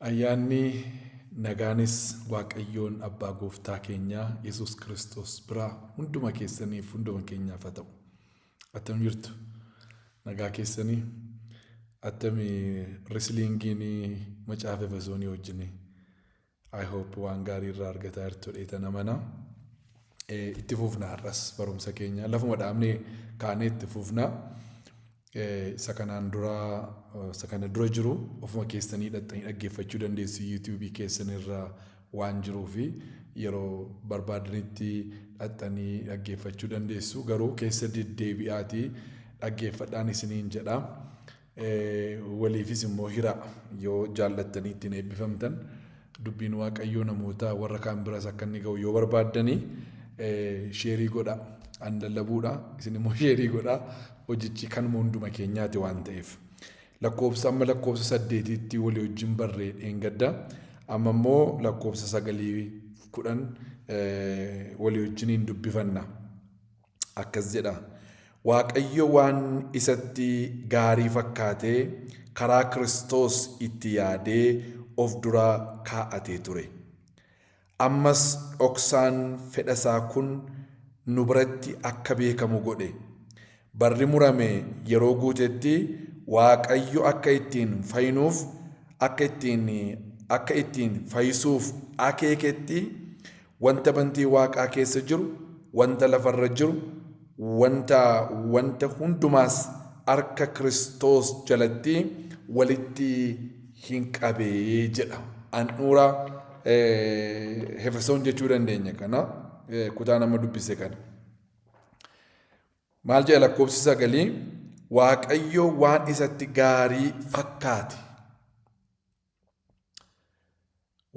Ayyaanni nagaanis Waaqayyoon Abbaa Gooftaa keenyaa Yesuus Kiristoos biraa hunduma keessaniif hunduma keenyaaf haa ta'u. Attam jirtu? Nagaa keessanii? Attami risliingiin macaafa Efesoonii wajjin? I hope waan gaarii irraa argataa jirtu jedheetan amana. Itti fufna har'as barumsa keenya lafuma dhaabnee kaanee itti fufna. Isa kanaan dura isa kana dura jiru ofuma keessanii hidhattanii dhaggeeffachuu dandeessu YouTube keessan irra waan jiruufi yeroo barbaadanitti dhaqxanii dhaggeeffachuu dandeessu garuu keessa deddeebi'aatii dhaggeeffadhaan isiniin jedha. Waliifis immoo hiraa yoo jaallattanii ittiin eebbifamtan dubbiin Waaqayyoo namoota warra kaan biras akka inni ga'u yoo barbaaddanii sheerii godha. An lallabuudha isin immoo sheerii godha. Hojichi kanuma hunduma keenyaati waan ta'eef. Lakkoofsa amma lakkoofsa saddeetiitti walii wajjin barree dheengadda. Amma immoo lakkoofsa sagalii 10 walii wajjiniin dubbifanna. Akkas jedha. Waaqayyo waan isatti gaarii fakkaatee karaa Kiristoos itti yaadee of dura kaa'atee ture. Ammas dhoksaan fedha isaa kun nu biratti akka beekamu godhe. Barri murame yeroo guutetti Waaqayyo akka ittiin fayinuuf akka ittiin akka ittiin fayisuuf akeeketti wanta bantii waaqaa keessa jiru, wanta lafarra jiru, wanta wanta hundumaas harka Kiristoos jalatti walitti hin qabee jedha. Handhuura Efesoon jechuu dandeenya kana kutaa nama dubbise kana. Maal jedha lakkoofsi sagalii? Waaqayyo waan isatti gaarii fakkaate.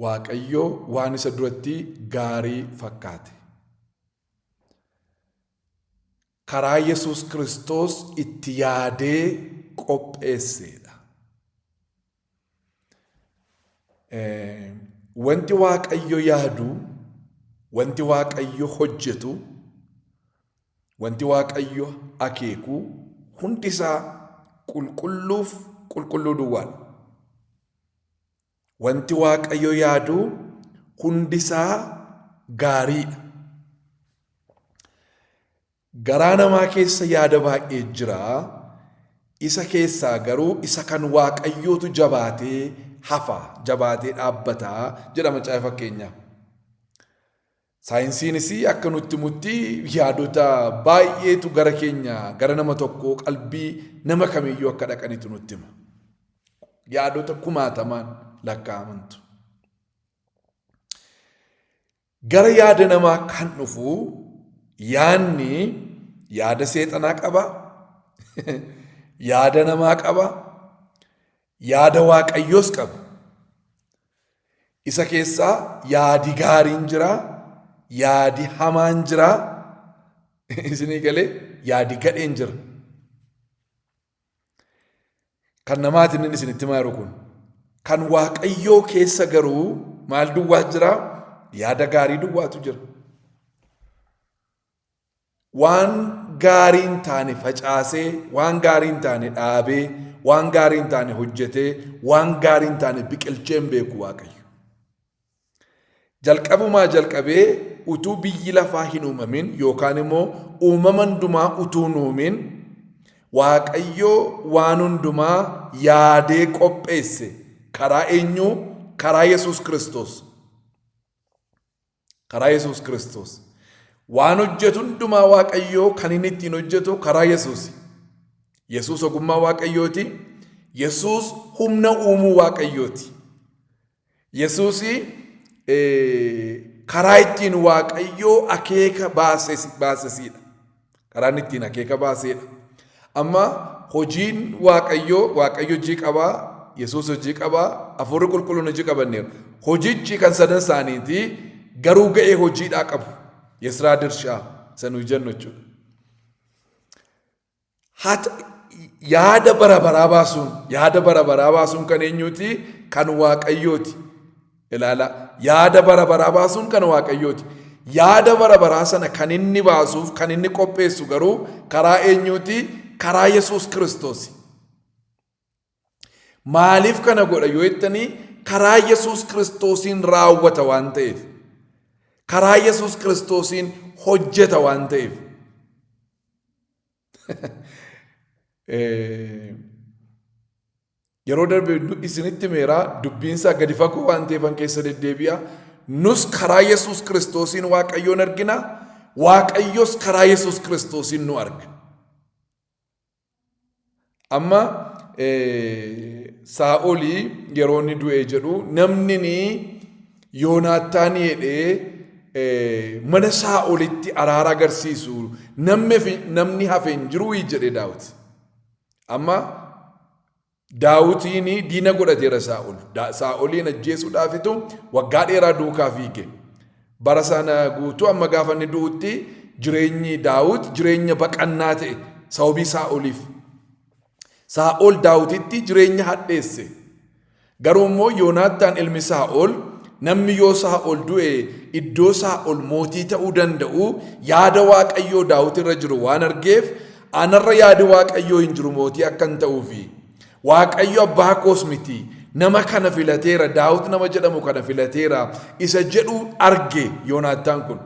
Waaqayyo waan isa duratti gaarii fakkaate. Karaa Yesuus Kiristoos itti yaadee qopheesseedha. Wanti Waaqayyo yaadu, wanti Waaqayyo hojjetu, wanti Waaqayyo akeeku hundi isaa qulqulluuf qulqulluu duwwaadha. Wanti Waaqayyo yaadu hundi isaa gaariidha. Garaa namaa keessa yaada baay'ee jira, isa keessaa garuu isa kan Waaqayyootu jabaatee hafa, jabaatee dhaabbata jedha macaafa fakkeenyaa. Saayinsiinis akka nutti himutti yaadota baay'eetu gara keenya gara nama tokkoo qalbii nama kamiyyuu akka dhaqanitu nutti hima. Yaadota kumaatamaan lakkaa'amantu. Gara yaada namaa kan dhufu yaadni yaada seexanaa qaba, yaada namaa qaba, yaada waaqayyoos qaba. Isa keessaa yaadi gaariin jira, yaadi hamaan jira, isinii galee yaadi gadheen jira. Kan namaatiin inni isinitti himaa jiru kun. Kan Waaqayyoo keessa garuu maal duwwaa jira? Yaada gaarii duwwaatu jira. Waan gaarii hin taane facaasee, waan gaarii hin taane dhaabee, waan gaarii hin taane hojjetee, waan gaarii hin taane biqilchee hin beeku Waaqayyo. Jalqabumaa jalqabee utuu biyyi lafaa hin uumamin yookaan immoo uumama hundumaa utuu hin uumin Waaqayyo waan hundumaa yaadee qopheesse karaa eenyuu? Karaa Yesuus Kiristoos. Karaa Yesuus Kiristoos. Waan hojjetu hundumaa Waaqayyo kan inni ittiin hojjetu karaa Yesuusi. Yesuus ogummaa Waaqayyooti. Yesuus humna uumuu Waaqayyooti. Yesuus karaa ittiin Waaqayyoo akeeka baasesiidha. Karaa inni ittiin akeeka baaseedha. Amma hojiin Waaqayyoo, Waaqayyo hojii qabaa, Yesuus hojii qabaa, Hafuurri Qulqulluun hojii qabanneera. Hojichi kan sadan isaaniiti garuu ga'ee hojiidhaa qabu. Yesraa dirshaa isa nuyi jennu jechuudha. Haa yaada bara baraa baasuun yaada bara baraa baasuun kan eenyuuti? Kan Waaqayyooti. Ilaala yaada bara baraa baasuun kan Waaqayyooti. Yaada bara baraa sana kan inni baasuuf kan inni qopheessu garuu karaa eenyuuti? Karaa Yesuus Kiristoosi. Maaliif kana godha yoo jettanii karaa Yesuus Kiristoosiin raawwata waan ta'eef. Karaa Yesuus Kiristoosiin hojjeta waan ta'eef. Yeroo darbe isinitti himeera dubbiinsaa gadi fagoo waan ta'eefan keessa deddeebi'a. Nus karaa Yesuus Kiristoosiin Waaqayyoon argina. Waaqayyos karaa Yesuus Kiristoosiin nu arga. Amma Saa'olii yeroo inni du'e jedhu namni ni Yoonaataanii jedhee mana Saa'olitti araara agarsiisu namni hafe hin jiruu jedhe Daawit. Amma Daawitiin diina godhateera Saa'ol. Saa'oliin ajjeesuudhaafitu waggaa dheeraa duukaa fiige. Bara sana guutuu amma gaafa inni du'utti jireenyi Daawit jireenya baqannaa ta'e sababii Saa'oliif. Saa'ol Daawititti jireenya hadheesse. Garuu immoo Yoonaattaan ilmi Saa'ol namni yoo Saa'ol du'e iddoo Saa'ol mootii ta'uu danda'u yaada Waaqayyoo Daawit irra jiru waan argeef anarra yaadi Waaqayyoo hin jiru mootii akkan ta'uufi. Waaqayyo abbaa koos miti nama kana filateera Daawit nama jedhamu kana filateera isa jedhu arge Yoonaattaan kun.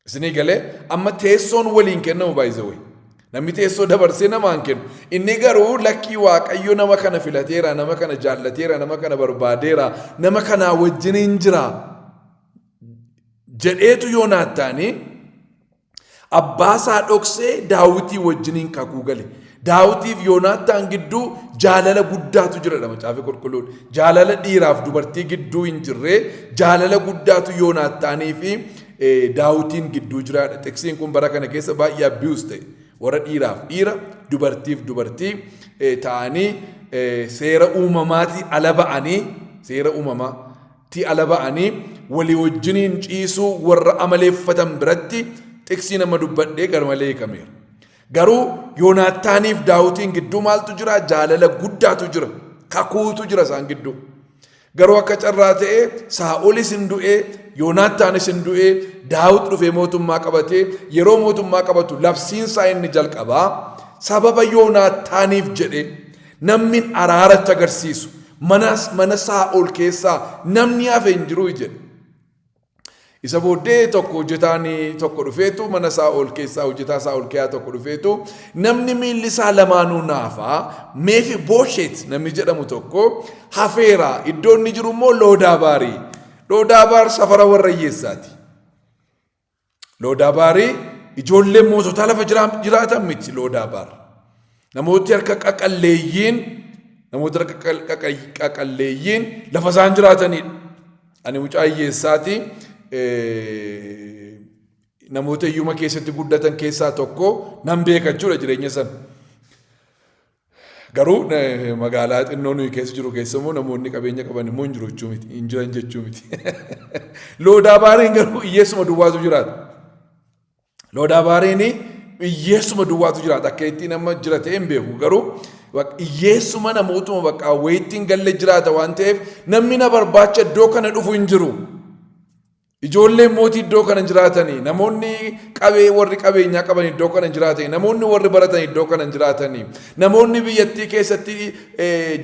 Isinii galee amma teessoon waliin kennamu by the way. Namni teessoo dabarsee namaan kennu. Inni garuu lakkii Waaqayyo nama kana filateera, nama kana jaallateera, nama kana barbaadeera, nama kanaa wajjiniin jira jedheetu Yoonaataanii abbaa isaa dhoksee Daawitii wajjiniin kakuu gale. Daawitiif Yoonaattaan gidduu jaalala guddaatu jira dha macaafa qulqulluun. Jaalala dhiiraaf dubartii gidduu hin jirre jaalala guddaatu Yoonaattaanii fi Daawitiin gidduu jiraadha. Xiqsiin kun bara kana keessa baay'ee abuse ta'e. Warra dhiiraaf dhiira, dubartiif dubartii ta'anii seera uumamaatii ala ba'anii seera uumamaatii ala ba'anii walii wajjiniin ciisuu warra amaleeffatan biratti xiqsii nama dubbadhee garmalee hiikameera. Garuu Yoonaattaaniif Daawitiin gidduu maaltu jira? Jaalala guddaatu jira. Kakuutu jira isaan gidduu. Garuu akka carraa ta'ee Saa'olis hin du'ee, Yoonaattaanis hin du'ee, Daawit dhufee mootummaa qabatee yeroo mootummaa qabatu labsiinsaa inni jalqabaa sababa Yoonaattaaniif jedhee namni araaratti agarsiisu mana Saa'ol keessaa namni hafe hin jiru jedhe. Isa booddee tokko hojjetaan tokko dhufeetu mana Saa'ol keessaa hojjetaa Saa'ol keessaa tokko dhufeetu namni miilli isaa lamaanuu naafaa Meefi Boosheet namni jedhamu tokko hafeera. Iddoo inni jiru immoo Loodaabaarii. Loodaabaar safara warra hiyyeessaati. Loodaabaarii ijoolleen moototaa lafa jiraatan miti Loodaabaar. Namooti harka qaqalleeyyiin namoota harka qaqalleeyyiin lafa isaan jiraatanidha. Ani mucaa hiyyeessaati. Namoota hiyyuma keessatti guddatan keessaa tokko nan beeka jechuudha jireenya sana. Garuu magaalaa xinnoo nuyi keessa jiru keessa immoo namoonni qabeenya qaban immoo hin jiru jechuu miti hin jiran jechuu miti. Loodaa baariin garuu hiyyeessuma duwwaatu jiraata. Loodaa baariin hiyyeessuma duwwaatu jiraata. Akka ittiin amma jira ta'e hin beeku garuu hiyyeessuma namootuma bakka wayiitti hin galle jiraata waan ta'eef namni na barbaacha iddoo kana dhufu hin jiru. Ijoolleen mootii iddoo kana jiraatanii, namoonni qabee warri qabeenyaa qaban iddoo kana jiraatanii, namoonni warri baratan iddoo kana jiraatanii, namoonni biyyattii keessatti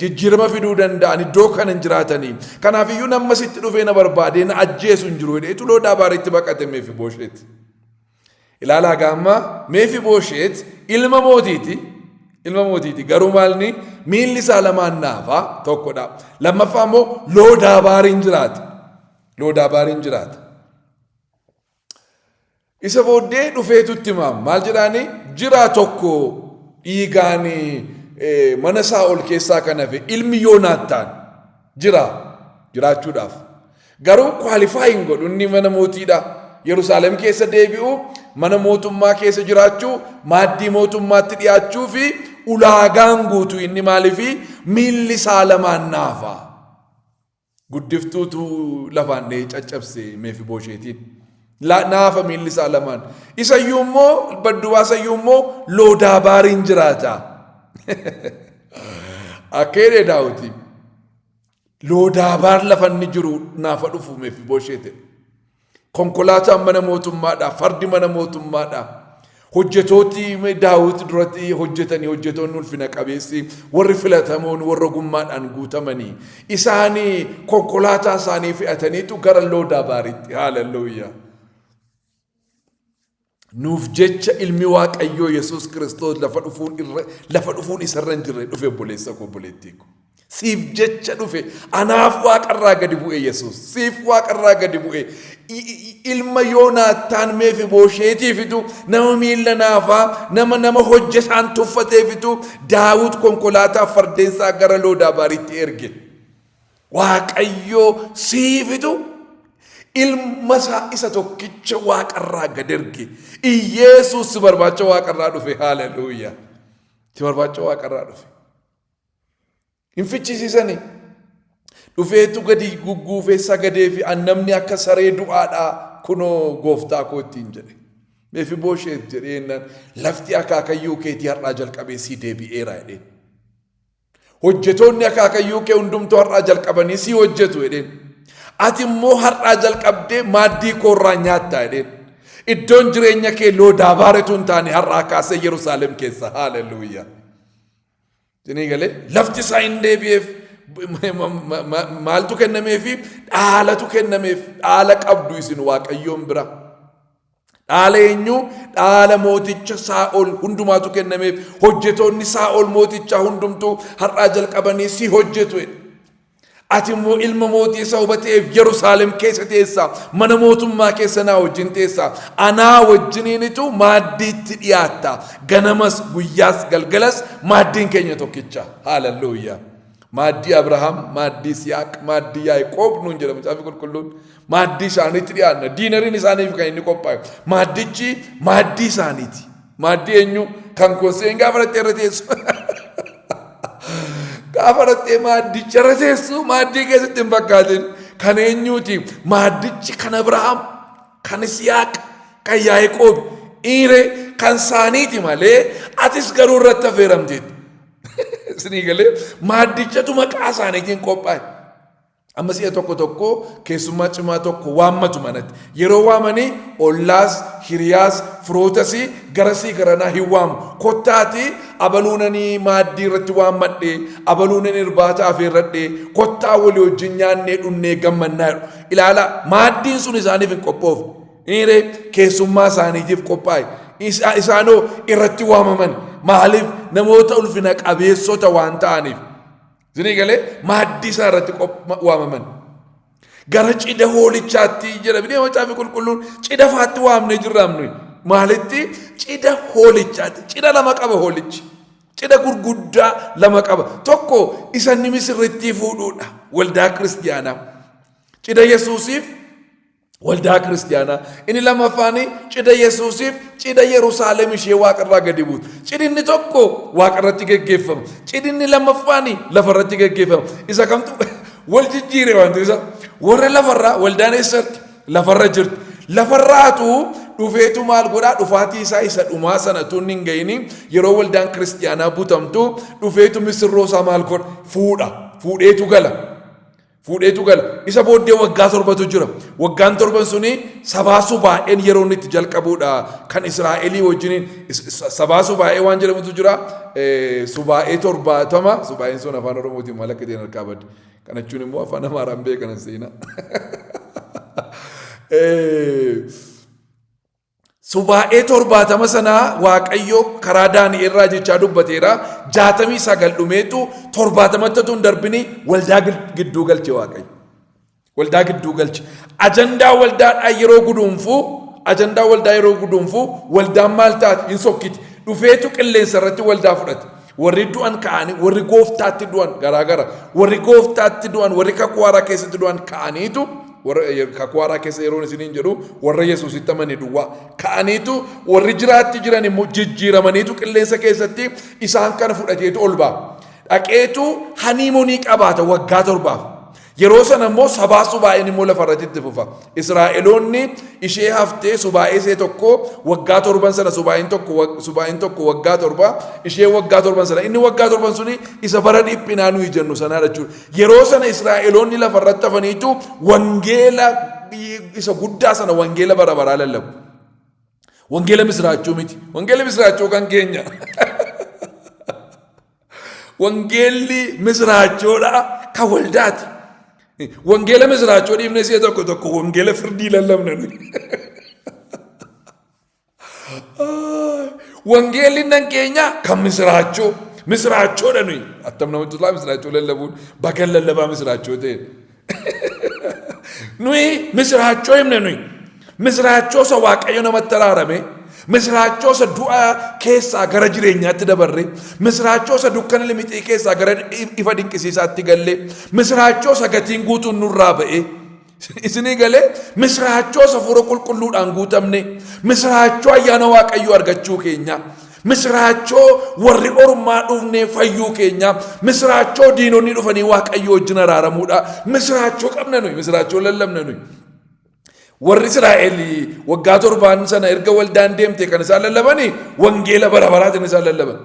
jijjiirama fiduu danda'an iddoo kana jiraatanii. Kanaafiyyuu nama sitti dhufee na barbaadee na ajjeesu hin jiru jedhee tuloo baariitti baqate Mefiboosheet. Ilaalaa gaamma Mefiboosheet ilma mootiiti. Ilma mootiiti. Garuu maalni miilli isaa lamaan naafa tokkodha. Lammaffaa immoo loodaa baariin jiraate. Loodaabaariin jiraata. Isa booddee dhufeetu itti himaam. Maal jedhaani? Jiraa tokko dhiigaan mana Saa'ol keessaa kan hafe ilmi Yoonaattaan jira jiraachuudhaaf. Garuu kwaalifaayi hin godhu inni mana mootiidha. Yerusaalem keessa deebi'u, mana mootummaa keessa jiraachuu, maaddii mootummaatti dhiyaachuu fi ulaagaan guutu inni maaliifi miilli isaa lamaan naafa. Guddiftuutu lafaan dha'ee caccabse Mefiboosheetiin. Naafa miilli isaa lamaan. Isayyuu immoo badduwaa isayyuu immoo Loodaabaariin jiraata. Akka jedhee Daawiti. Loodaabaar lafa inni jiru naafa dhufu Mefiboosheet. Konkolaataan mana mootummaadha. Fardi mana mootummaadha. Hojjetooti Daawit duratti hojjetanii, hojjetoonni ulfina qabeessi, warri filatamoon, warra ogummaadhaan guutamanii, isaanii konkolaataa isaanii fe'ataniitu gara Loodaa Baaritti. Haalelluuyaa. Nuuf jecha ilmi Waaqayyoo Yesuus Kiristoos lafa dhufuun irra lafa dhufuun isarra hin jirre dhufe. Obboleessa koo, obboleettii koo. Siif jecha dhufe. Anaaf waaqarraa gadi bu'e Yesuus. Siif waaqarraa gadi bu'e. Ilma Yoonaattaan Meefiboosheetiifitu, nama miilla naafaa, nama hojjetaan tuffateefitu, Daawit konkolaataa fardeensaa gara Loodaa Baaritti erge. Waaqayyoo siifitu ilma isaa isa tokkicha waaqarraa gad erge. Iyeesuus si barbaacha waaqarraa dhufe. Haaleluyyaa. Si barbaacha waaqarraa dhufe. Hin fichisiisanii. Dhufeetu gadi gugguufee sagadee fi an namni akka saree du'aadhaa kunoo gooftaa koo ittiin jedhe. Mefiboosheet jedhee jennaan, lafti akaakayyuu keetii har'aa jalqabee sii deebi'eera jedheen. Hojjetoonni akaakayyuu kee hundumtuu har'aa jalqabanii sii hojjetu jedheen. Ati immoo har'aa jalqabdee maaddii koorraa nyaatta jedheen. Iddoon jireenya kee Loodaa Baaretu hin taane, har'aa kaasee Yerusaalem keessa. Haaleluyyaa. Isinii galee? Lafti isaa hin deebi'eef. Maaltu kennameefi? Dhaalatu kennameef. Dhaala qabdu isin Waaqayyoon bira. Dhaala eenyu? Dhaala mooticha Saa'ol hundumaatu kennameef. Hojjetoonni Saa'ol mootichaa hundumtuu har'aa jalqabanii si hojjetu jedhe. Ati immoo ilma mootii sababa ta'eef Yerusaalem keessa teessa. Mana mootummaa keessa naa wajjin teessa. Anaa wajjiniinitu maaddiitti dhiyaatta. Ganamas, guyyaas, galgalas maaddiin keenya tokkicha. Haalelluuyaa. Maaddii Abrahaam, maaddii Isiyaaq, maaddii Yaaqoob nuun jedha Macaafi Qulqulluun. Maaddii isaaniitti dhiyaanna. Diinariin isaaniif kan inni qophaa'e. Maaddichi maaddii isaaniiti. Maaddii eenyu? Kan konseen gaafa dhattee irra teessu. Gaafa dhattee maaddicha irra teessu maaddii keessatti hin fakkaatin. Kan eenyuuti? Maaddichi kan Abrahaam, kan Isiyaaq, kan Yaaqoob. Dhiire kan isaaniiti malee atis garuu irratti affeeramteetti. Isinii galee? Maaddichatu maqaa isaaniitiin qophaa'e. Amma si'a tokko tokko keessummaa cimaa tokko waammatu manatti. Yeroo waamanii ollaas, hiriyaas, firootas garasii garanaa hin waamu. Kottaati abaluunanii maaddii irratti waammadhe, abaluunan irbaata afeerradhe, kottaa walii wajjin nyaannee dhunnee gammannaa jedhu. Ilaala, maaddiin sun isaaniif hin qophoofne. Dhiiree keessummaa isaaniitiif qophaa'e. Isaanoo irratti waamaman. Maaliif? Namoota ulfina qabeessota waan ta'aniif. Isinii galee? Maaddii isaa irratti waamaman. Gara cidha hoolichaatti jedha bidee Macaafi Qulqulluun. Cidha faatti waamnee jirraam nuyi. Maalitti? Cidha hoolichaatti. Cidha lama qaba hoolichi. Cidha gurguddaa lama qaba. Tokko isa inni misirrittii fuudhuudha. Waldaa kiristiyaanaa. Cidha Yesuusiif waldaa kiristiyaanaa. Inni lammaffaan cidha Yesuusiif cidha Yerusaalem ishee waaqarraa gadi buutu. Cidhinni tokko waaqarratti geggeeffama. Cidhinni lammaffaan lafarratti geggeeffama. Isa kamtu wal jijjiire wanti isa? Warra lafarraa, waldaan eessatti? Lafarra jirti. Lafarraatu dhufeetu maal godhaa? Dhufaatii isaa isa dhumaa sana tun hin ga'ini, yeroo waldaan kiristiyaanaa butamtu dhufeetu misirroo isaa maal godha? Fuudha. Fuudheetu gala. Fuudheetu gala. Isa booddee waggaa 7tu jira. Waggaan torban suni sabaa subaa'een yeroo inni itti jalqabuudha. Kan Israa'elii wajjiniin sabaa subaa'ee waan jedhamutu jira. Subaa'ee 70. Subaa'een sun afaan Oromootiin maal akka ta'e harkaa badde. Kana jechuun immoo afaan Amaaraan beekanan seenaa. Subaa'ee 70 sanaa Waaqayyo karaa Daani'el raajichaa dubbateera. 69 dhumeetu 70tti utuu hin darbini waldaa gidduu galche Waaqayyo. Waldaa gidduu galche. Ajandaa waldaadhaa yeroo guduunfu, ajandaa waldaa yeroo guduunfu, waldaan maal taati? Hin sokkiti. Dhufeetu qilleensa irratti waldaa fudhate. Warri du'an ka'anii, warri gooftaatti du'an garaagara. Warri gooftaatti du'an, warri kakuu haaraa keessatti du'an ka'aniitu, warra kakuu haaraa keessa yeroon isiniin jedhu warra Yesuusitti amane duwwaa ka'aniitu, warri jiraatti jiran immoo jijjiiramaniitu qilleensa keessatti isaan kana fudhateetu ol ba'a. Dhaqeetu haniimonii qabaata waggaa 7f. Yeroo sana immoo sabaa subaa'een immoo lafarratti itti fufa. Israa'eloonni ishee haftee subaa'ee ishee tokko waggaa torban sana, subaa'een tokko, subaa'een tokko waggaa 7, ishee waggaa torban sana, inni waggaa torban suni isa bara dhiphinaa nuyi jennu sanaa jechuudha. Yeroo sana Israa'eloonni lafarratti hafaniitu wangeela isa guddaa sana, wangeela bara baraa lallabu. Wangeela misiraachoo miti. Wangeela misiraachoo kan keenya. Wangeelli misiraachoodha kan waldaati. Wangeela misiraachoo dhiifnee si'a tokko tokko wangeela firdii lallabna nuyi. Wangeelli nan keenya kan misiraachoo. Misiraachoodha nuyi. Attam namatti tolaa misiraachoo lallabuun bagan lallabaa misiraachoo ta'e. Nuyi misiraachoo himne nuyi. Misiraachoo isa Waaqayyo namatti araarame. Misiraachoo isa du'a keessaa gara jireenyaatti dabarre. Misiraachoo isa dukkana limixii keessaa gara ifa dinqisiisaatti galle. Misiraachoo isa gatiin guutuun nurraa ba'e. Isinii galee misiraachoo isa hafuura qulqulluudhaan guutamne. Misiraachoo ayyaana Waaqayyoo argachuu keenya. Misiraachoo warri ormaa dhufnee fayyuu keenya. Misiraachoo diinonni dhufanii Waaqayyoo wajjin araaramuudha. Misiraachoo qabna nuyi. Misiraachoo lallabna nuyi. Warri Israa'el waggaa torbaan sana erga waldaan deemte kan isaan lallabani wangeela bara baraatiin isaan lallaban.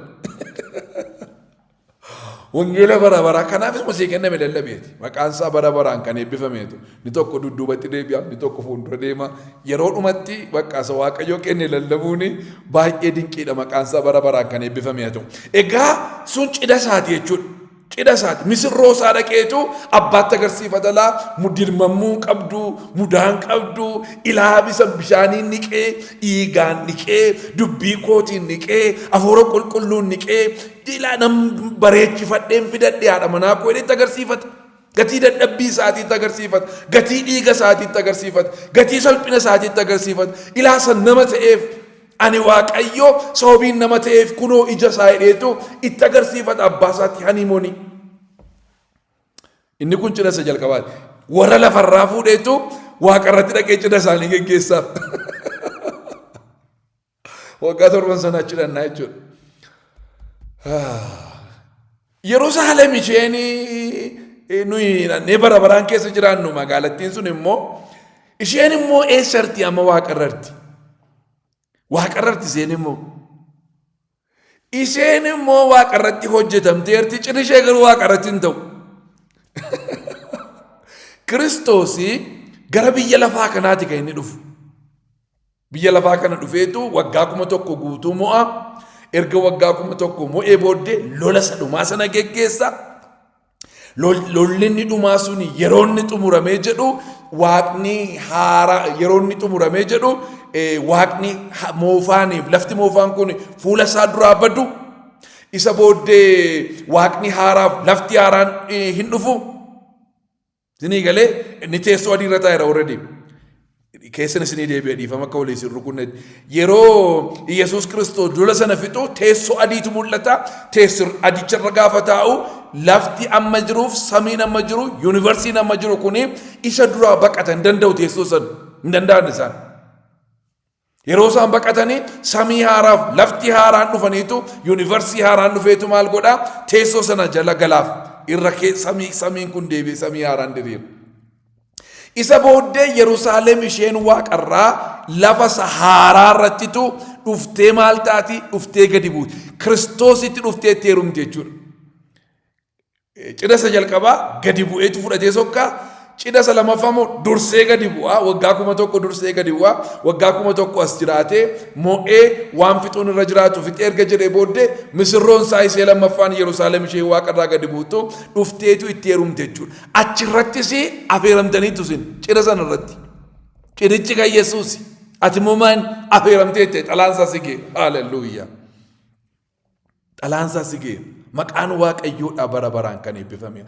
Wangeela bara baraa kanaafis masii kenname lallabeeti. Maqaan isaa bara baraan kan eebbifameetu. Ni tokko dudduubatti deebi'a, ni tokko fuuldura deema. Yeroo dhumatti bakka isa Waaqayyo kenne lallabuun baay'ee dinqiidha. Maqaan isaa bara baraan kan eebbifame haa ta'u. Egaa sun cidha isaati jechuudha. Cidha isaati. Misirroo isaa dhaqeetu abbaatti agarsiifata laa mudirmammuu qabdu, mudaan qabdu, ilaa bisa bishaaniin niqee, dhiigaan niqee, dubbii kootiin niqee, hafuura qulqulluun niqee, ilaa nan bareechifadheen fidadhe haadha manaa koo jedhetti agarsiifata. Gatii dadhabbii isaatiitti agarsiifata. Gatii dhiiga isaatiitti agarsiifata. Gatii salphina isaatiitti agarsiifata. Ilaa san nama ta'eef ani Waaqayyo sababiin nama ta'eef kunoo ija isaa hidheetu itti agarsiifata abbaa isaatti haniimoonii. Inni kun cidha isa jalqabaati. Warra lafarraa fuudheetu waaqarratti dhaqee cidha isaanii geggeessaaf. Waggaa torban sana achi dhannaa jechuudha. Yerusaalem isheen nuyi dhannee bara baraan keessa jiraannu magaalattiin sun immoo isheen immoo eessarti amma waaqarrarti. Waaqarrarti isheen immoo. Isheen immoo waaqarratti hojjetamteerti cidhi ishee garuu waaqarratti hin ta'u. Kiristoos gara biyya lafaa kanaati kan inni dhufu. Biyya lafaa kana dhufeetu waggaa 1000 guutuu mo'a. Erga waggaa 1000 mo'ee booddee lola isa dhumaa sana geggeessa. Lolli inni dhumaa sun yeroo inni xumuramee jedhu waaqni haaraa yeroo inni xumuramee jedhu waaqni moofaaniif lafti moofaan kun fuula isaa duraa badu. Isa booddee waaqni haaraaf lafti haaraan hin dhufu. Isinii galee inni teessoo adii irra taa'eera already. Keessan isinii deebi'a dhiifama akka walii isin rukunne. Yeroo Iyyasuus Kiristoos lola sana fixu teessoo adiitu mul'ata. Teessoo adicharra gaafa taa'u lafti amma jiruuf samiin amma jiru yuunivarsiin amma jiru kuni isa duraa baqata hin danda'u teessoo sana hin danda'an isaan. Yeroo isaan baqatanii samii haaraaf lafti haaraan dhufaniitu yuunivarsii haaraan dhufeetu maal godhaa teessoo sana jala galaaf irra samii samiin kun deebi'ee samii haaraan diriira. Isa booddee Yerusaalem isheen waaqarraa lafa isa haaraa irrattitu dhuftee maal taati dhuftee gadi buuti. Kiristoositti dhuftee itti heerumti jechuudha. Cidha isa jalqabaa gadi bu'eetu fudhatee sokkaa. Cidha isa lammaffaa immoo dursee gadi bu'aa. Waggaa 1000 dursee gadi bu'aa. Waggaa 1000 as jiraatee mo'ee waan fixuun irra jiraatu fixee erga jedhee booddee misirroon isaa ishee lammaffaan Yerusaalem ishee waaqarraa gadi buutu dhufteetu itti heerumte jechuudha. Achirrattis afeeramtaniitu isin cidha sana irratti. Cidhichi kan Yesuusi. Ati immoo maan afeeramteette xalaan isaa si ga'e. Haalelluuyyaa. Xalaan isaa si ga'e. Maqaan Waaqayyoodhaa bara baraan kan eebbifame.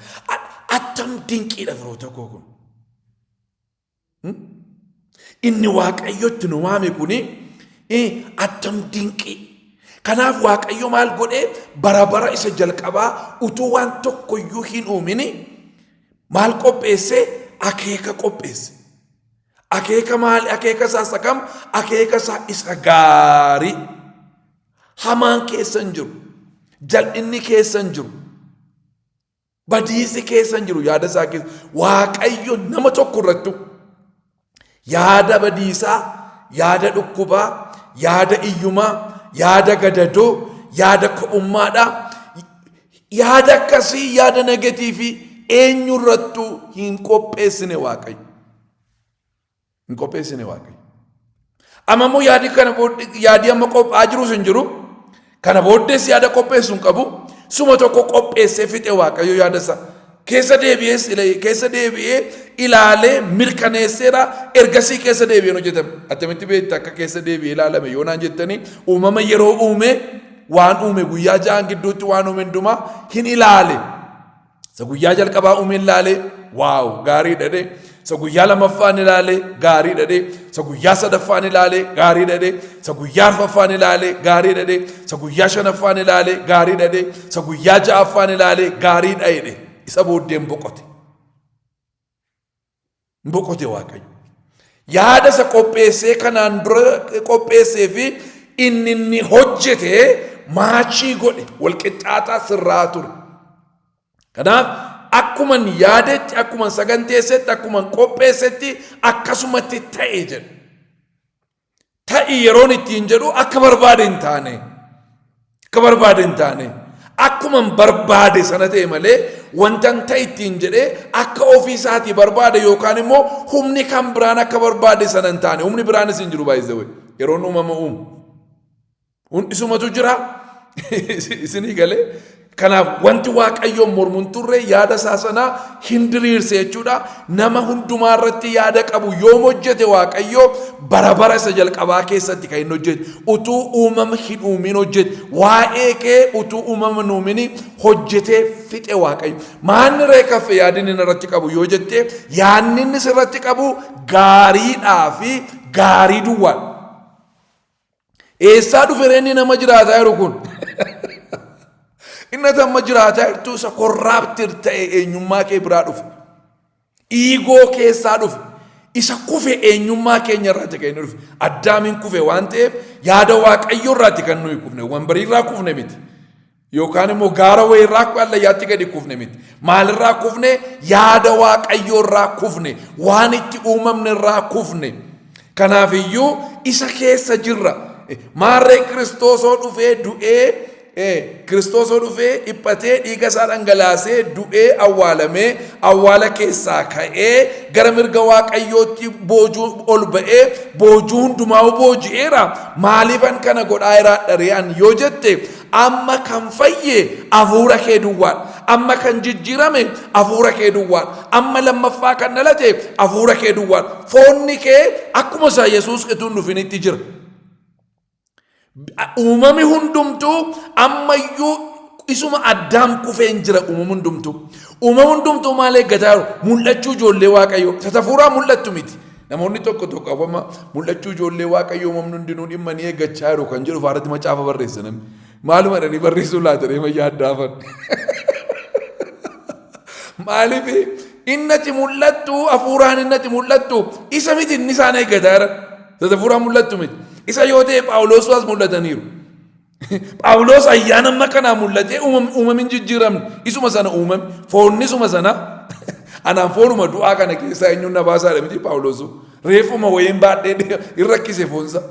Attam dinqiidha firoota koo kun. Inni Waaqayyotti nu waame kuni attam dinqii. Kanaaf Waaqayyo maal godhee bara bara isa jalqabaa utuu waan tokkoyyuu hin uumini maal qopheesse akeeka qopheesse. Akeeka maali? Akeeka isaa isa kam? Akeeka isaa isa gaarii. Hamaan keessa hin jiru. Jal'inni keessa hin jiru. Badiisi keessa hin jiru yaada isaa keessa. Waaqayyo nama tokko irrattu yaada badiisaa, yaada dhukkubaa, yaada iyyumaa, yaada gadadoo, yaada ko'ummaadhaa, yaada akkasii, yaada negatiivii eenyu irrattuu hin qopheessine Waaqayyo. Hin qopheessine Waaqayyo. Amma immoo yaadii kana booddee yaadii amma qophaa'aa jirus hin jiru. Kana booddees yaada qopheessu hin qabu. Suma tokko qopheessee fixe Waaqayyo yaada isaa. Keessa deebi'ees keessa deebi'ee ilaalee mirkaneesseera ergasii keessa deebi'een hojjetame. Attamitti beekta akka keessa deebi'ee ilaalame yoo naan jettanii uumama yeroo uume waan uume guyyaa ja'an gidduutti waan uume hundumaa hin ilaale. Isa guyyaa jalqabaa uume ilaale waaw gaarii dhadhe. Isa guyyaa lamaffaan ilaale gaarii dhadhe. Isa guyyaa sadaffaan ilaale gaarii dhadhe. Isa guyyaa arfaffaan ilaale gaarii dhadhe. Isa guyyaa shanaffaan ilaale gaarii dhadhe. Isa guyyaa ja'affaan ilaale gaarii dhadhe. Isa booddeen boqote. Boqote Waaqayyo. Yaada isa qopheessee kanaan dura qopheessee fi inni inni hojjete maachii godhe walqixxaataa sirraa ture. Kanaaf akkuman yaadetti, akkuman saganteessetti, akkuman qopheessetti akkasumatti ta'e jedha. Ta'i yeroon ittiin jedhu akka barbaade hin taane. Akka barbaade hin taane. Akkuman barbaade sana ta'e malee wantan ta'i ittiin jedhee akka ofii isaatii barbaade yookaan immoo humni kan biraan akka barbaade sana hin taane. Humni biraanis hin jiru baay'isee yeroon uumama uumu. Hundisumatu jira. Isinii galee. Kanaaf wanti Waaqayyoon mormu hin turre yaada isaa sanaa hin diriirse jechuudha. Nama hundumaa irratti yaada qabu yoom hojjete Waaqayyo bara bara isa jalqabaa keessatti kan inni hojjete. Utuu uumama hin uumin hojjete. Waa'ee kee utuu uumama hin uumin hojjetee fixe Waaqayyo. Maanni ree kaffe yaadni inni irratti qabu yoo jette yaadni inni sirratti qabu gaariidhaa fi gaarii duwwaadha. Eessaa dhufe ree inni nama jiraataa jiru kun? Inni ati amma jiraataa jirtu isa korraaptir ta'e eenyummaa kee biraa dhufe. Iigoo keessaa dhufe. Isa kufe eenyummaa keenya irraati kan inni dhufe. Addaamiin kufe waan ta'eef yaada Waaqayyoo irraati kan nuyi kufne. Wanbarii irraa kufne miti. Yookaan immoo gaara wayii irraa akka hallayyaatti gadi kufne miti. Maalirraa kufne? Yaada Waaqayyoo irraa kufne. Waan itti uumamne irraa kufne. Kanaaf iyyuu isa keessa jirra. Maarree Kiristoosoo dhufee du'ee Kiristoosoo dhufee dhiphatee dhiiga isaa dhangalaasee du'ee awwaalamee awwaala keessaa ka'ee gara mirga Waaqayyootti boojuu ol ba'ee boojuu hundumaa booji'eera. Maaliifan kana godhaa jiraadha ree an yoo jette Amma kan fayye hafuura kee duwwaadha. Amma kan jijjiirame hafuura kee duwwaadha. Amma lammaffaa kan dhalate hafuura kee duwwaadha. Foonni kee akkuma isaa Yesuus utuu hin dhufinitti jira. Uumami hundumtuu ammayyuu isuma addaam kufeen jira uumama hundumtuu. Uumama hundumtuu maal eeggataa jiru? Mul'achuu ijoollee Waaqayyoo. Isa hafuuraa mul'attu miti. Namoonni tokko tokko amma mul'achuu ijoollee Waaqayyoo uumamni hundinuu dhimmanii eeggachaa jiru kan jedhu faarratti macaafa barreessa namni. Maaluma jedhanii barreessuu laata jedhee mayyaa addaafan. Maaliif innati mul'attu hafuuraan innati mul'attu isa miti inni isaan eeggataa jiran. Isa hafuuraan mul'attu miti. Isa yoo ta'e Phaawulos as mul'ataniiru. Phaawulos ayyaana amma kanaa mul'atee uumamin jijjiiramne isuma sana uumame foonni isuma sana anaan foonuma du'aa kana keessaa eenyuun na baasaadha miti Phaawulosu reefuma wayiin baadhee hin rakkise foonsa.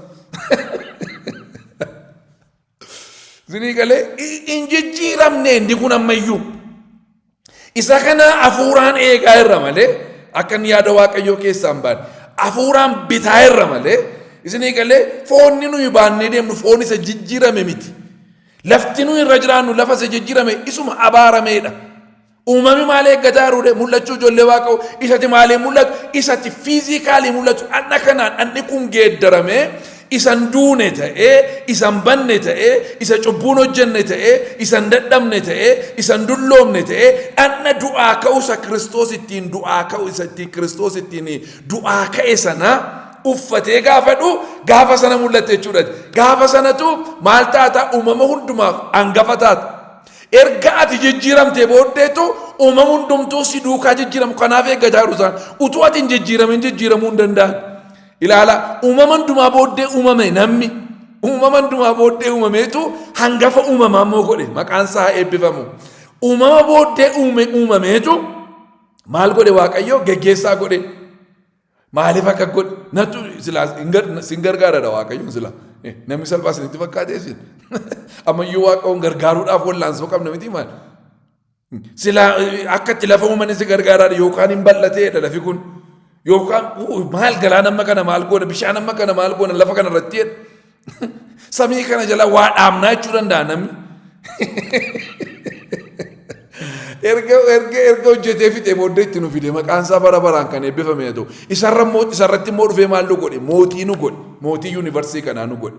Isinii galee hin jijjiiramne inni kun ammayyuu. Isa kana hafuuraan eegaa irra malee akka inni yaada Waaqayyoo keessaa hin baane hafuuraan bitaa irra malee isinii galee foonni nuyi baannee deemnu foon isa jijjiirame miti. Lafti nuyi irra jiraannu lafa isa jijjiirame isuma abaarameedha. Uumami maal eeggataa jiru mul'achuu ijoollee Waaqayyoo isati maaliin mul'atu isati fiizikaalii mul'atu dhandha kanaan dhandhi kun geeddaramee isan duune ta'ee, isan banne ta'ee, isa cubbuun hojjenne ta'ee, isan dadhabne ta'ee, isan dulloomne ta'ee, dhandha du'aa ka'u isa Kiristoos ittiin du'aa ka'u isa ittiin Kiristoos ittiin du'aa ka'e sana uffatee gaafa dhu'u gaafa sana mul'atte jechuudha. Gaafa sanatu maal taata uumama hundumaaf hangafa taata. Erga ati jijjiiramtee booddeetu uumama hundumtuu si duukaa jijjiiramu kanaaf eeggataa jiru isaan. Utuu ati hin jijjiiramin jijjiiramuu hin danda'an. Ilaala, uumama hundumaa booddee uumame namni. Uumama hundumaa booddee uumameetu hangafa uumamaa immoo godhe maqaan isaa haa eebbifamu. Uumama booddee uume uumameetu maal godhe Waaqayyo geggeessaa godhe. Maaliif akka godhe natu silaa sin gargaaradha Waaqayyoon silaa. Namni salphaa isinitti fakkaatee isin. Ammayyuu Waaqayyoon gargaaruudhaaf wallaansoo qabna miti maal? Silaa akka itti lafa uuman si gargaaraadha yookaan hin bal'ateedha lafi kun. Yookaan maal galaana amma kana maal goona, bishaan amma kana maal goona lafa kana irratti jedha. Samii kana jala waa dhaabnaa jechuu danda'a namni. Erga erga erga hojjetee fixee booddee itti nu fide, maqaan isaa bara baraan kan eebbifame haa ta'u. Isarra immoo isarratti immoo dhufee maal nu godhe? Mootii nu godhe. Mootii yuunivarsiitii kanaa nu godhe.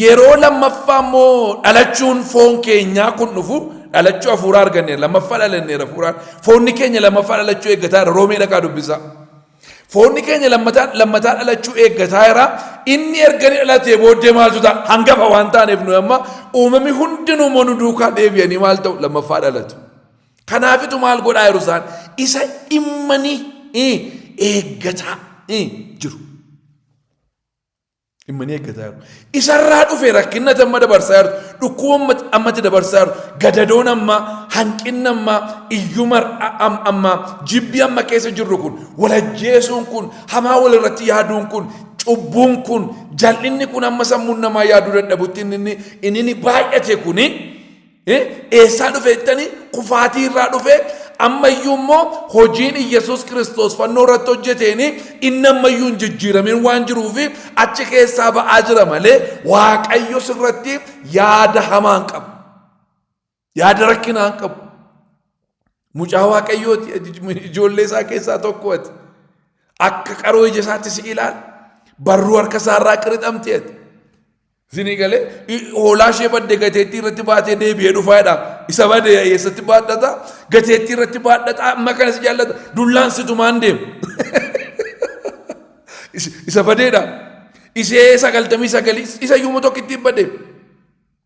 Yeroo lammaffaa immoo dhalachuun foon keenyaa kun dhufu, dhalachuu hafuuraa arganneera. Lammaffaa dhalanneera hafuuraan. Foonni keenya lammaffaa dhalachuu eeggataa jira. Roomee dhaqaa dubbisaa. Foonni keenya lammataa dhalachuu eeggataa jira. Inni erga inni dhalatee booddee maaltu ta'a? Hangafa waan taaneef nuyi amma uumamni hundinuu immoo nu duukaa deebi'anii maal ta'u? Lammaffaa dhalatu. Kanaafitu maal godhaa jiru isaan? Isa dhimmanii eeggataa jiru. Dhimmanii eeggataa jiru. Isarraa dhufe rakkinna amma dabarsaa jirtu, dhukkuba ammatti dabarsaa jirtu, gadadoon ammaa, hanqinni ammaa, iyyuma ammaa, jibbi amma keessa jirru kun, walajjeesuun kun, hamaa walirratti yaaduun kun, cubbuun kun, jal'inni kun amma sammuun namaa yaaduu dadhabutti inni inni baay'ate kuni eessaa dhufe jettanii, kufaatii irraa dhufe. Ammayyuu immoo hojiin Iyyasuus Kiristoos fannoo irratti hojjeteen inni ammayyuu hin jijjiiramin waan jiruuf achi keessaa ba'aa jira malee Waaqayyo sirratti yaada hamaa hin qabu. Yaada rakkinaa hin qabu. Mucaa Waaqayyooti, ijoollee isaa keessaa tokko ati. Akka qaroo ija isaatti si ilaala. Barruu harka isaarraa qirixamte ati. Isinii galee, hoolaa ishee badde gateettii irratti baatee deebi'ee dhufaa jedha. Isa bade eessatti baadhata? Gateettii irratti baadhata. Amma kana si jaallata. Dullaan situmaan deemu. Isa badeedha. Isee 99 isa iyyuu tokkittiin bade.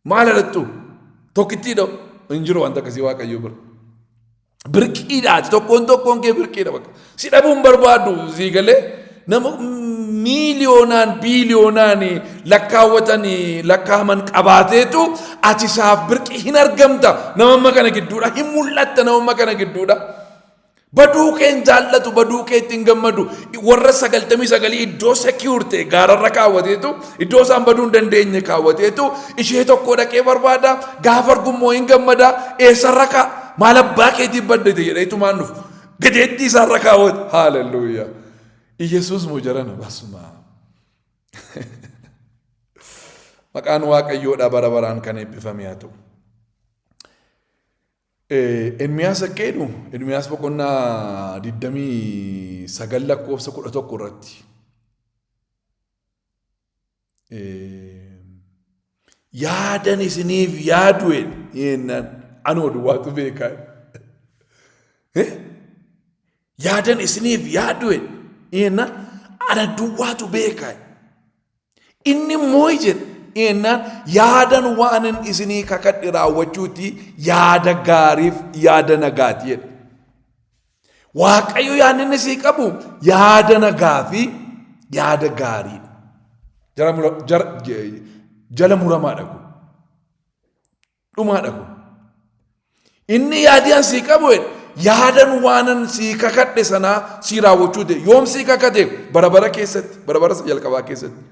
Maal alattu? Tokkittiidha. Hin jiru wanta akkasii Waaqayyo bira. Birqiidhaati, tokkoon tokkoon kee birqiidha bakka. Si dhabuun barbaadu sii galee, nama miiliyoonaan biiliyoonaan lakkaawwatanii lakkaaman qabaateetu ati isaaf birqii hin argamta, nama amma kana gidduudha hin mul'atta, nama amma kana gidduudha. Baduu kee hin jaallatu, baduu kee itti hin gammadu. Warra 99 iddoo secure ta'e gaararra kaawwateetu, iddoo isaan baduu hin dandeenye kaawwateetu, ishee tokko dhaqee barbaada. Gaafa argummoo hin gammada. Eessarra kaa? Maal abbaa keetiif baddate jedheetu maan dhufu. Gateettii isaarra kaawwate. Haalelluuyaa. Iyesuus moo jarana basuma. Maqaan Waaqayyoodha bara baraan kan eebbifame haa ta'u. Ermiyaas akka jedhu, Ermiyaas boqonnaa 29 lakkoofsa 11 irratti. Yaadan isiniif yaadu jennaan anuma duwwaatu beekaa. Yaadan isiniif yaadu jennaan ana duwwaatu beekaa. Inni immoo jedhe jennaan, yaadan waanan isinii kakadhe raawwachuuti, yaada gaariif yaada nagaati jedhe. Waaqayyo yaadni inni sii qabu yaada nagaa fi yaada gaariidha. Jala muramaadha kun. Dhumaadha kun. Inni yaadii an sii qabu jedhe, yaadan waanan sii kakadhe sanaa sii raawwachuu ta'e. Yoom sii kakate? Bara bara keessatti, bara bara isa jalqabaa keessatti.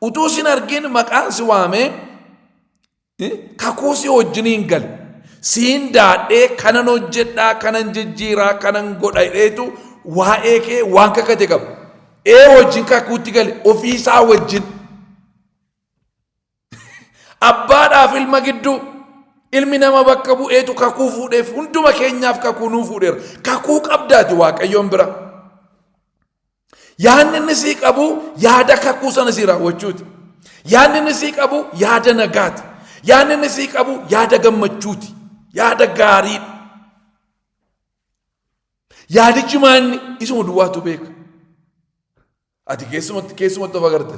Utuu sin argin maqaan si waamee kakuu si wajjiniin gale. Siin daadhee, kanan hojjedhaa, kanan jijjiiraa, kanan godha jedheetu waa'ee kee waan kakate qaba. Ee, wajjin kakuutti gale ofiisaa wajjin. Abbaadhaaf ilma gidduu ilmi nama bakka bu'eetu kakuu fuudheef, hunduma keenyaaf kakuu nuu fuudheera. Kakuu qabdaati Waaqayyoon bira. Yaadni inni sii qabu yaada kakuu sana sii raawwachuuti. Yaadni inni sii qabu yaada nagaati. Yaadni inni sii qabu yaada gammachuuti. Yaada gaariidha. Yaadichi maanni isuma duwwaatu beeka. Ati keessumatti of agarta.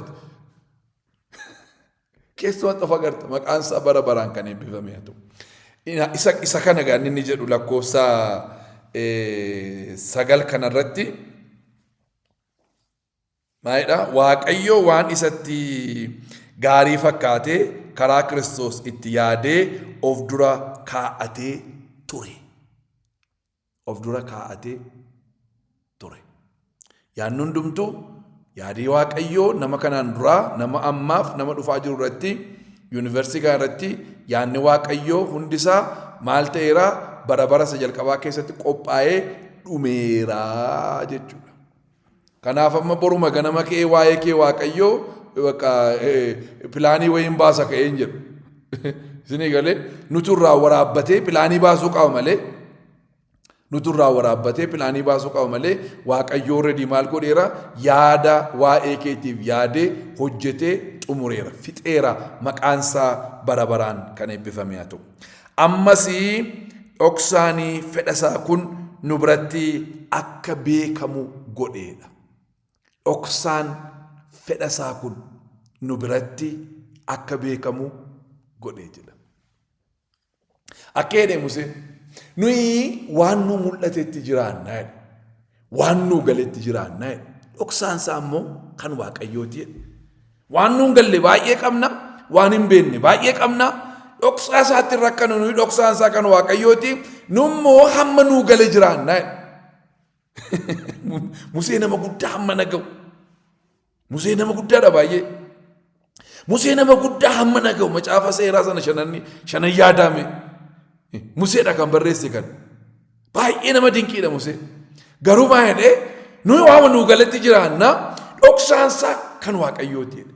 Keessumatti of agarta. Maqaan isaa bara baraan kan eebbifame haa ta'u. Isa kana gaan inni jedhu lakkoofsa 9 kanarratti maalidha? Waaqayyo waan isatti gaarii fakkaatee karaa Kiristoos itti yaadee of dura kaa'atee ture. Of dura kaa'atee ture. Yaadni hundumtuu, yaadii Waaqayyoo nama kanaan duraa, nama ammaaf, nama dhufaa jiru irratti, yuunivarsiitii kana irratti yaadni Waaqayyoo hundisaa maal ta'eera? Bara bara isa jalqabaa keessatti qophaa'ee Dhumeera jechuudha. Kanaaf amma boruma ganama ka'ee waa'ee kee Waaqayyoo bakka pilaanii wayiin baasa ka'ee hin jedhu. Isinii galee? Nutu irraa waraabbatee pilaanii baasuu qaba malee, nutu irraa waraabbatee pilaanii baasuu qaba malee, Waaqayyoo already maal godheera? Yaada waa'ee keetiif yaadee hojjetee xumureera, fixeera. Maqaansaa bara baraan kan eebbifame haa ta'u. Ammas dhoksaanii fedhasaa kun nu biratti akka beekamu godheedha. Dhoksaan fedhasaa kun nu biratti akka beekamu godhee jedha. Akka jedhe Museen, nuyi waan nu mul'atetti jiraannaa jedhe. Waan nu galetti jiraannaa jedhe. Dhoksaan isaa immoo kan Waaqayyooti jedhe. Waan nu hin galle baay'ee qabna, waan hin beekne baay'ee qabna. Dhoksaa isaatti rakkanu nuyi, dhoksaan isaa kan Waaqayyooti. Nu immoo hamma nuu gale jiraannaa jedhe. Musee nama guddaa hamma na ga'u. Musee nama guddaadha baay'ee. Musee nama guddaa hamma na ga'u, macaafa seeraa sana shananni shanan yaadame. Museedha kan barreesse kan. Baay'ee nama dinqiidha Musee. Garuu maa jedhee? Nuyi waama nuu galetti jiraanna, dhoksaan isaa kan Waaqayyooti jedhe.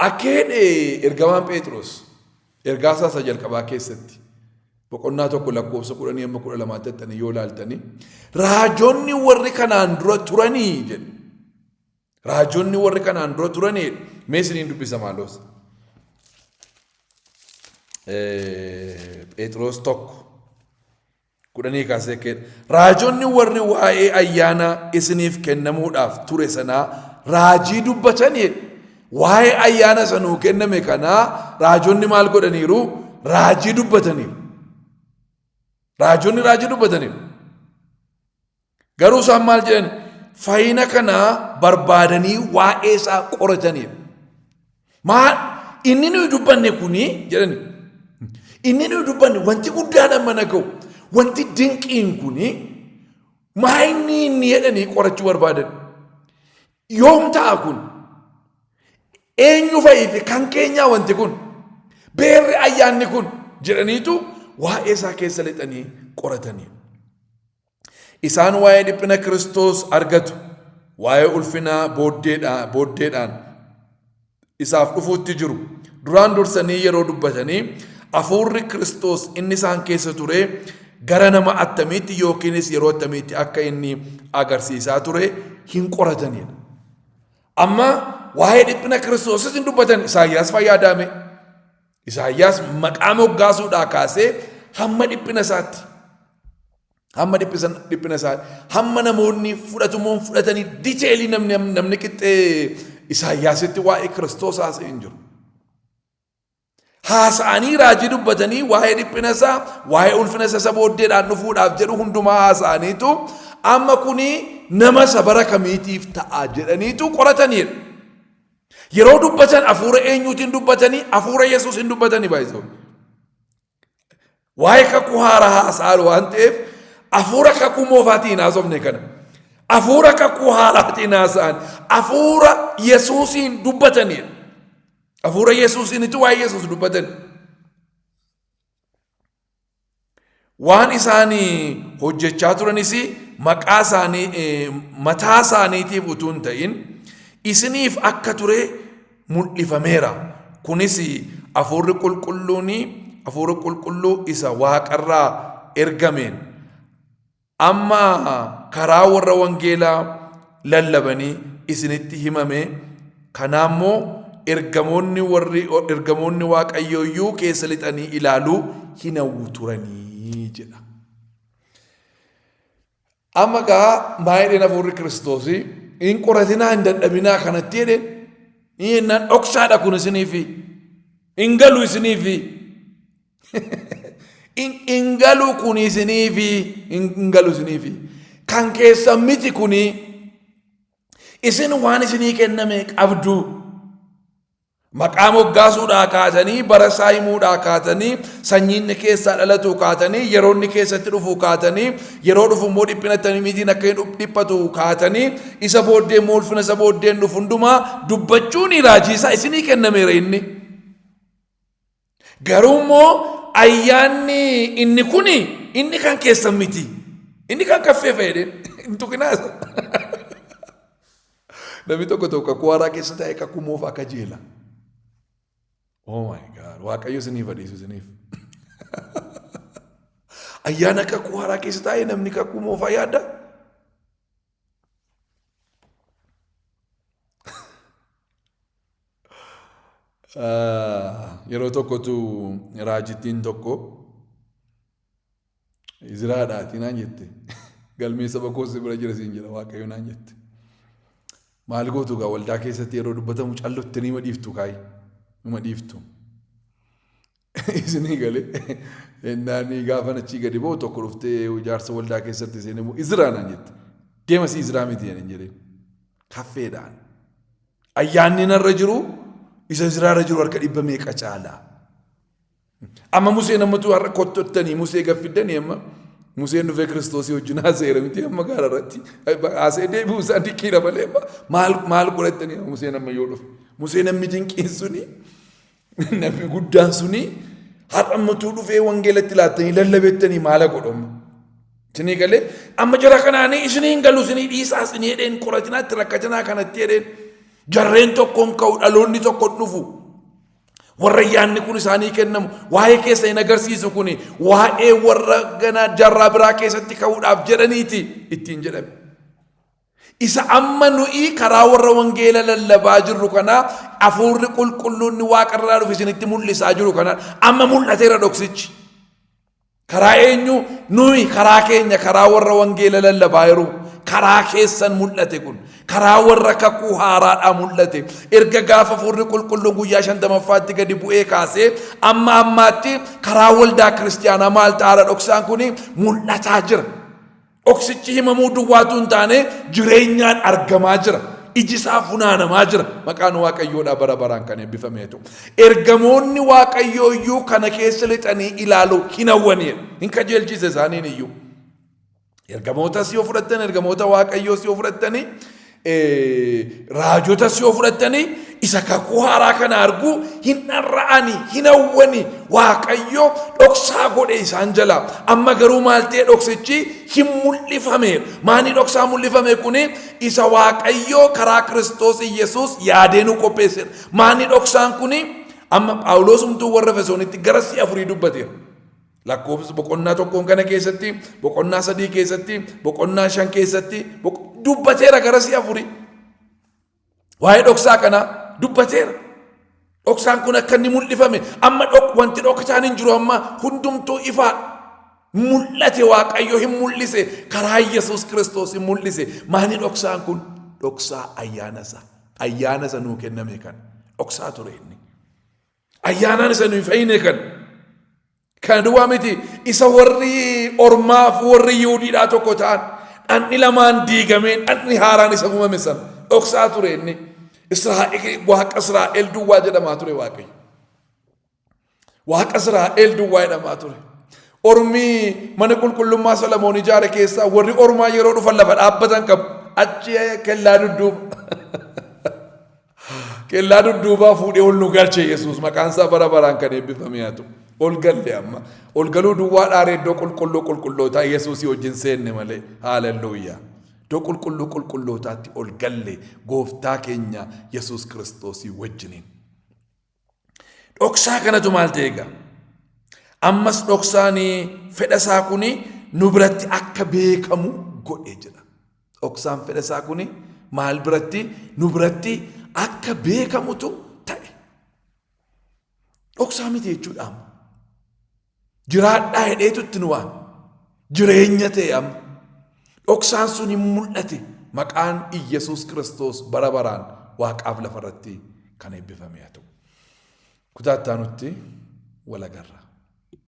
Akka jedhe ergamaan Phexros ergaa isaa isa jalqabaa keessatti boqonnaa 1 lakkoofsa 10 hamma 12tti jettanii yoo ilaaltanii, raajonni warri kanaan dura turanii jedhe. Raajonni warri kanaan dura turanii, mee isiniin dubbisa maaloos. Phexros 1:10 kaasee akka jedha. Raajonni warri waa'ee ayyaana isiniif kennamuudhaaf ture sanaa raajii dubbatanii, waa'ee ayyaana sanuu kenname kanaa raajonni maal godhaniiru? Raajii dubbataniiru. Raajonni raajii dubbataniiru. Garuu isaan maal jedhan? Fayyina kana barbaadanii waa'ee isaa qorataniiru. Maal inni nuyi dubbanne kuni jedhani. Inni nuyi dubbanne, wanti guddaan amma na ga'u, wanti dinqiin kuni maa inni inni jedhanii qorachuu barbaadan. Yoom ta'a kun? Eenyu fa'ii fi kan keenyaa wanti kun? Beerri ayyaanni kun jedhaniitu waa'ee isaa keessa lixanii qoratanii. Isaan waa'ee dhiphina Kiristoos argatu, waa'ee ulfinaa booddeedhaan isaaf dhufuutti jiru duraan dursanii yeroo dubbatanii, hafuurri Kiristoos inni isaan keessa ture gara nama attamiitti yookiinis yeroo attamiitti akka inni agarsiisaa ture hin qoratanidha. Amma waa'ee dhiphina Kiristoosis hin dubbatan. Isaayyaas fayyaadame. Isaayyaas maqaa moggaasuudhaa kaasee hamma dhiphina isaatti, hamma dhiphina isaa, hamma namoonni fudhatumoon fudhatanii, detailii namni qixxee Isaayyaasitti waa'ee Kiristoos haasa'e hin jiru. Haasa'anii raajii dubbatanii, waa'ee dhiphina isaa, waa'ee ulfina isa isa booddeedhaan dhufuudhaaf jedhu hundumaa haasa'aniitu, amma kuni nama isa bara kamiitiif ta'a jedhaniitu qorataniidha. Yeroo dubbatan hafuura eenyuutiin dubbatanii? Hafuura Yesuus hin dubbatanii baay'isuu. Waa'ee kakuu haaraa haasa'aa waan ta'eef hafuura kakuu moofaatiin haasofne kana. Hafuura kakuu haaraatiin haasa'an, hafuura Yesuusiin dubbataniidha. Hafuura Yesuusiinitu waa'ee Yesuus dubbatan. Waan isaan hojjechaa turanis maqaa isaanii mataa isaaniitiif utuu hin ta'in isiniif akka ture mul'ifameera. Kunis hafuurri qulqulluun, hafuura qulqulluu isa waaqarraa ergameen amma karaa warra wangeelaa lallabanii isinitti himame. Kanaa immoo ergamoonni, warri ergamoonni Waaqayyoo iyyuu keessa lixanii ilaaluu hin hawwu turanii jedha. Amma gaa maa jedheen hafuurri Kiristoosii? Hin qoratinaa, hin dadhabinaa kanatti jedheen. Ni jennaan dhoksaadha kun isiniifi. Hin galu isiniifi. Hin galu kun isiniifi. Hin galu isiniifi. Kan keessan miti kuni. Isin waan isinii kenname qabdu. Maqaa moggaasuudhaa kaatanii, bara isaa himuudhaa kaatanii, sanyiinni keessaa dhalatu kaatanii, yeroo inni keessatti dhufu kaatanii, yeroo dhufu immoo dhiphina attamiitiin akka inni dhiphatu kaatanii, isa booddee immoo ulfina isa booddeen dhufu hundumaa dubbachuun raajii isaa isinii kennameera inni. Garuu immoo ayyaanni inni kuni inni kan keessan miti. Inni kan kaffee fayyadeen hin tuqinaas. Namni tokko tokko kakuu haaraa keessa taa'ee kakuu moofaa kajeela. Oh my God! Waaqayyo isiniif adiisu isiniif. Ayyaana kakuu haaraa keessa taa'ee namni kakuu moofaa yaada. Yeroo tokkotu raajittiin tokko Iziraadhaati naan jette. Galmee saba koo si bira jira siin jedha Waaqayyo naan jette. Maal gootu gaa waldaa keessatti yeroo dubbatamu callottanii nima dhiiftu kaayi. Nima dhiiftu. Isinii galee innaanii gaafa achii gadi ba'u tokko dhuftee jaarsa waldaa keessatti seenee immoo Iziraa naan jette. Deema si Iziraa miti jedhan jedheen. Kaffeedhaan. Ayyaanni narra jiru isa Iziraarra jiru harka dhibba meeqa caala. Amma Museen ammatu har'a kottottanii Musee gaffiddanii amma Museen dhufee Kiristoosii wajjin haasa'eera miti amma gaara irratti haasa'ee deebi'uu isaa dinqiidha malee amma maal maal godhattanii amma Museen amma yoo dhufe Museen namni dinqiin suni namni guddaan suni har'a ammatuu dhufee wangeelatti laattanii lallabettanii maala godhu amma. Isinii galee amma jara kanaanii isinii hin galu isinii dhiisaa isinii jedheen qoratinaa itti rakkatinaa kanatti jedheen jarreen tokkoon ka'u dhaloonni tokko dhufu. Warra yaadni kun isaanii kennamu waa'ee keessa hin agarsiisu kun waa'ee warra ganaa jaarraa biraa keessatti ka'uudhaaf jedhaniiti ittiin jedhame. Isa amma nuyi karaa warra wangeela lallabaa jirru kanaa hafuurri qulqulluun waaqarraa dhufe isinitti mul'isaa jiru kanaa amma mul'ateera dhoksichi. Karaa eenyu? Nuyi karaa keenya karaa warra wangeela lallabaa jiru karaa keessan mul'ate kun karaa warra kakuu haaraadhaa mul'ate erga gaafa hafuurri qulqulluun guyyaa 50ffaatti gadi bu'ee kaasee amma ammaatti karaa waldaa kiristiyaanaa maal ta'aara dhoksaan kun mul'ataa jira. Dhoksichi himamuu duwwaatu hin taane jireenyaan argamaa jira. Iji isaa funaanamaa jira. Maqaan Waaqayyoodhaa bara baraan kan eebbifameetu. Ergamoonni Waaqayyoo iyyuu kana keessa lixanii ilaaluu hin hawwanii. Hin kajeelchise isaaniin iyyuu. Ergamootas yoo fudhattan, ergamoota Waaqayyoos yoo fudhattanii, raajotas yoo fudhattanii isa kakuu haaraa kana arguu hin dharra'ani hin hawwani Waaqayyo dhoksaa godhe isaan jalaa amma garuu maal ta'e dhoksichi hin mul'ifame maani dhoksaa mul'ifame kuni isa Waaqayyo karaa Kiristoos Iyyasuus yaadee nu qopheessedha maani dhoksaan kuni amma Phaawulos humtuu warra Efesoonitti gara si'a afurii dubbateera. Lakkoofsa boqonnaa tokkoon kana keessatti, boqonnaa sadii keessatti, boqonnaa shan keessatti dubbateera gara si'a afurii. Waa'ee dhoksaa kanaa dubbateera. Dhoksaan kun akka inni mul'ifame amma wanti dhokataan hin jiru amma hundumtuu ifaadha. Mul'ate Waaqayyo hin mul'ise karaa Yesuus Kiristoos hin mul'ise. Maani dhoksaan kun? Dhoksaa ayyaana isaa. Ayyaana isa nuu kenname kan dhoksaa ture inni. Ayyaanaan isa nuyi fayyine kan. Kana duwwaa miti isa warri ormaaf warri Yihudiidhaa tokko ta'an dhandhi lamaan diigamee dhandhi haaraan isa uumame sana dhoksaa ture inni. Israa'el Waaqa Israa'el duwwaa jedhamaa ture Waaqayyo. Waaqa Israa'el duwwaa jedhamaa ture. Ormi mana qulqullummaa Solomoon ijaare keessaa warri ormaa yeroo dhufan lafa dhaabbatan qabu. Achi kellaa dudduuba. Kellaa dudduubaa fuudhee ol nu galche Yesuus maqaan isaa bara baraan kan eebbifame haa ta'u. Ol galle amma. Ol galuu duwwaa dhaaree iddoo qulqulluu qulqullootaa Yesuusii wajjin seenne malee. Haalelluuyaa. Iddoo qulqulluu qulqullootaatti ol galle gooftaa keenya Yesuus Kiristoosii wajjiniin. Dhoksaa kanatu maal ta'e egaa? Ammas dhoksaan fedha isaa kun nu biratti akka beekamu godhe jedha. Dhoksaan fedha isaa kun maal biratti? Nu biratti akka beekamutu ta'e. Dhoksaa miti jechuudha amma. Jiraadhaa jedheetu itti nu waame. Jireenya ta'e amma. Dhoksaan sun hin mul'ate. Maqaan Iyyasuus Kiristoos bara baraan waaqaaf lafarratti kan eebbifame haa ta'u. Kutaa itti aanutti wal agarra.